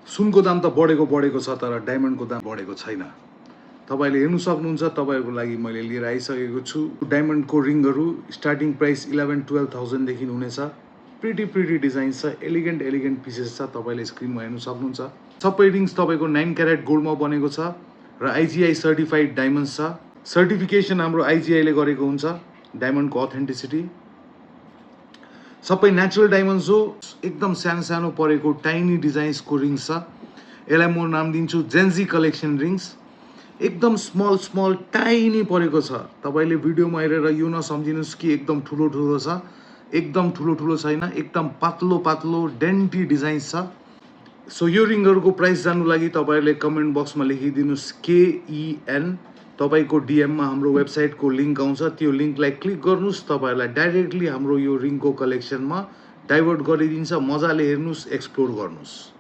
सुनको दाम त बढेको छ, तर डायमन्डको दाम बढेको छैन। तपाईले हेर्नु सक्नुहुन्छ, तपाईहरुको लागि मैले लिएर आइसकेको छु। डायमन्डको रिङहरु स्टार्टिङ प्राइस 11-12,000 देखि हुनेछ। प्रिटी डिजाइन छ, एलिगेन्ट पिसेस छ। तपाईले स्क्रिनमा हेर्नु सक्नुहुन्छ। सबै रिङ्स तपाईको 9 क्यारेट गोल्डमा बनेको छ र आईजीआई सर्टिफाइड डायमन्ड्स छ। सर्टिफिकेसन हाम्रो आईजीआई ले गरेको हुन्छ। डायमन्डको अथेन्टिसिटी सबै नेचुरल डायमन्ड्स हो। एकदम सानो परेको टाइनी डिजाइन्सको रिङ्स छ। यसलाई म नाम दिन्छु जेन्जी कलेक्सन रिङ्स। एकदम स्मल टाइनी परेको छ। तपाईले भिडियोमा हेरेर यो नसम्झिनुस् कि एकदम ठुलो छ। एकदम ठुलो छैन, एकदम पातलो डेन्टी डिजाइन्स छ। सो यो रिङहरुको प्राइस जान्नु लागि तपाईहरुले कमेन्ट बक्समा लेखिदिनुस् KEN। तपाईको DM मा हाम्रो वेबसाइटको लिंक आउँछ। त्यो लिंकलाई क्लिक गर्नुस्, तपाईहरुलाई डाइरेक्टली हाम्रो यो रिङको कलेक्सनमा डाइभर्ट गरिदिन्छ। मजाले हेर्नुस्, एक्सप्लोर गर्नुस्।